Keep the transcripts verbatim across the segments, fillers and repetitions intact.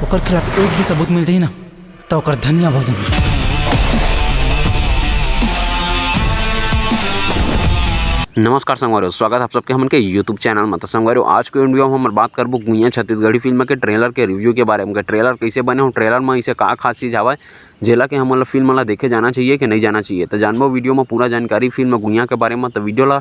ओकर खिलाफ एक भी सबूत मिल जाही ना, त ओकर धनिया बहुत दूँ। नमस्कार संगवारी हो, स्वागत है आप सबके हमन के YouTube चैनल में। तो संगवारी हो, आज के वीडियो में हमन बात करबो गुइयां छत्तीसगढ़ी फिल्म के ट्रेलर के रिव्यू के बारे में। ट्रेलर कैसे बने हो, ट्रेलर में ऐसे का खास चीज हवय जेला के हमन ला फिल्म ला देखे जाना चाहिए कि नहीं जाना चाहिए। तो जानबो वीडियो में पूरा जानकारी फिल्म गुइयां के बारे में। तो वीडियो ला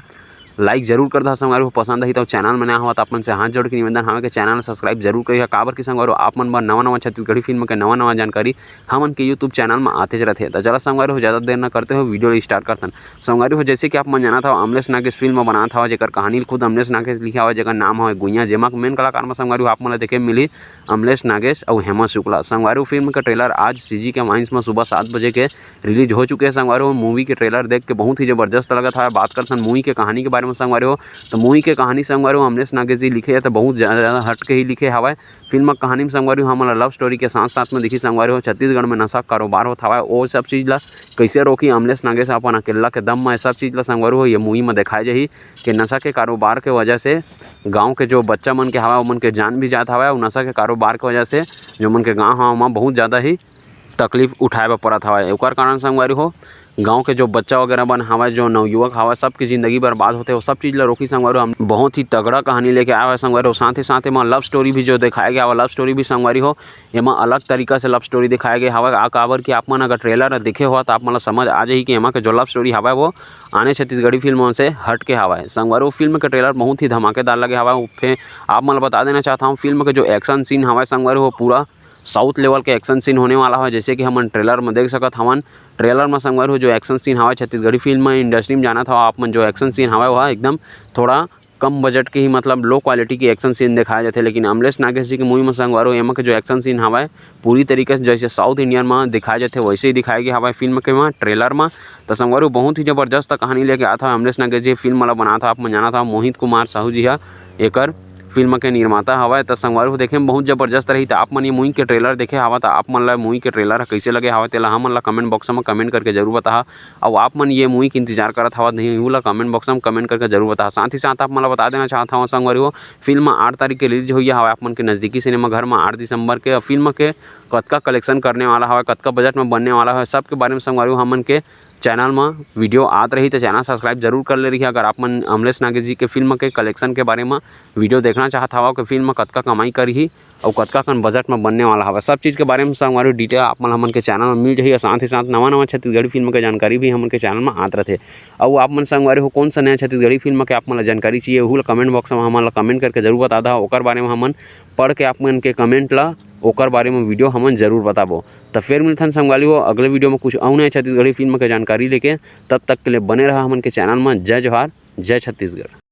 लाइक जरूर कर दहा संगवारी हो, पसंद आही तो चैनल में नया हवा तो आप मन से हाथ जोड़ के निवेदन हवे कि चैनल ला सब्सक्राइब जरूर करिहा। काबर कि संगवारी हो, आप मन बर नवा नवा छत्तीसगढ़ी फिल्म के नवा नवा जानकारी हमन के YouTube चैनल में आतेच रथे। तो चला संगवारी हो, ज्यादा देर न करते हो वीडियो ला स्टार्ट करथन। संगवारी हो, जैसे कि आप मन जानत हव, अमलेश नागेश फिल्म बनात हवा, जेकर कहानी खुद अमलेश नागेश लिखे हवय, जेकर नाम हवय गुइयां, जेमा मेन कलाकार में संगवारी हो आप मन ला देखे मिलही अमलेश नागेश अउ हेमा शुक्ला। संगवारी हो, फिल्म के ट्रेलर आज सीजी के माइंस में सुबह सात बजे के रिलीज हो चुके हे। संगवारी हो, मूवी के ट्रेलर देख के बहुत ही जबरदस्त लगत हवय। बात करथन मूवी के कहानी के बारे में संगवारी हो, तो मूवी के कहानी संगवारी हो अमलेश नागेश जी लिखे हे, तो बहुत ज्यादा हट के ही लिखे हवय। फिल्म के कहानी में संगवारी हो हमन ला लव स्टोरी के साथ साथ में दिखही संगवारी हो, छत्तीसगढ़ में नशा कारोबार होत हवय, ओ सब चीज ला कैसे रोकी अमलेश नागेश अपन अकेला के दम में, सब चीज ला संगवारी हो ये मूवी में दिखाए जाही कि नशा के कारोबार के वजह से गांव के जो बच्चा मन के हवय, ओमन के जान भी जात हवय, अउ नशा के कारोबार के वजह से जो मन के गांव हवय, ओमा बहुत ज्यादा ही तकलीफ उठाए बर परत हवय। ओकर कारण संगवारी हो, गांव के जो बच्चा वगैरह मन हवय, जो नवयुवक हवय, सबके जिंदगी बर्बाद होथे, वो सब चीज ला रोकी संगवारी हो। हम बहुत ही तगड़ा कहानी लेके आए हवय संगवारी हो। साथ ही साथ एमा लव स्टोरी भी जो दिखाए गए हवय, लव स्टोरी भी संगवारी हो, एमा अलग तरीका से लव स्टोरी दिखाए गए हवय। आ काबर कि आप मन अगर ट्रेलर देखे हो, तो आप मन ला समझ आ जाही कि एमा के जो लव स्टोरी हवय, वो आने छत्तीसगढ़ी फिल्मों से हट के हवय। संगवारी हो, फिल्म के ट्रेलर बहुत ही धमाकेदार लगे हवय। फिर आप मन ला बता देना चाहत हूँ, फिल्म के जो एक्शन सीन हवय संगवारी हो, पूरा साउथ लेवल के एक्शन सीन होने वाला हवय। जैसे कि हमन ट्रेलर में देख सकत हवन, ट्रेलर में संगवारी हो जो एक्शन सीन हवय छत्तीसगढ़ी फिल्म इंडस्ट्री में जानत हव आप मन, जो एक्शन सीन हवय वह एकदम थोड़ा कम बजट के ही, मतलब लो क्वालिटी के एक्शन सीन दिखाए जाथे, लेकिन अमलेश नागेश जी के मूवी में संगवारी हो एमा के जो एक्शन सीन हवय पूरी तरीके से जैसे साउथ इंडियन में दिखाए जाथे वैसे ही दिखाए गए हवय फिल्म के में ट्रेलर में। तो संगवारी हो बहुत ही जबरदस्त कहानी लेके आत हवय अमलेश नागेश जी, फिल्म वाला बनात हवय आप मन जानत हव मोहित कुमार साहू जी हा एकर फिल्म के निर्माता हवय। त संगवारी हो देखे में बहुत जबरदस्त रही। त आप मन ये मूवी के ट्रेलर देखे हवा त आप मन ला मूवी के ट्रेलर ह कइसे लगे हवय तेला हमन ला कमेंट बॉक्स में कमेंट करके जरूर बताहा। अउ आप मन ये मूवी के इंतजार करत हवा नहीं, उहू ला कमेंट बॉक्स में कमेंट करके जरूर बताहा। साथ ही साथ आप मन ला बता देना चाहत हवं संगवारी हो, फिल्म आठ तारीख के रिलीज होइया हवय आप मन के नजदीकी सिनेमा घर में आठ दिसंबर के। फिल्म के कतका कलेक्शन करने वाला हवय, कतका बजट में बनने वाला हवय, सबके बारे में संगवारी हो हमन के चैनल म वीडियो आत रही, त चैनल सब्सक्राइब जरूर कर ले रही। अगर आप मन अमलेश नागेश जी के फिल्म के कलेक्शन के बारे म वीडियो देखना चाहत हवव कि फिल्म कतका कमाई करही अउ कतका कन बजट म बनने वाला हवय, सब चीज के बारे में संगवारी डिटेल आप मन हमन के चैनल म मिल जाही। अउ साथ ही साथ नवा नवा छत्तीसगढ़ी फिल्म के जानकारी भी हमन के चैनल म आत रथे। अउ आप मन संगवारी हो कौन सा नया छत्तीसगढ़ी फिल्म के आप मन ला जानकारी चाहिए, उहू ला कमेंट बॉक्स म हमन ला कमेंट करके जरूर बता दहा। ओकर बारे में हमन पढ़ के आप मन के कमेंट ला ओकर बारे में वीडियो हमन जरूर बताबो। त फिर मिलथन संगवारी हो अगले वीडियो में कुछ अउ नया छत्तीसगढ़ी फिल्म के जानकारी लेके। तब तक के लिए बने रहा हमन के चैनल में। जय जोहार, जय छत्तीसगढ़।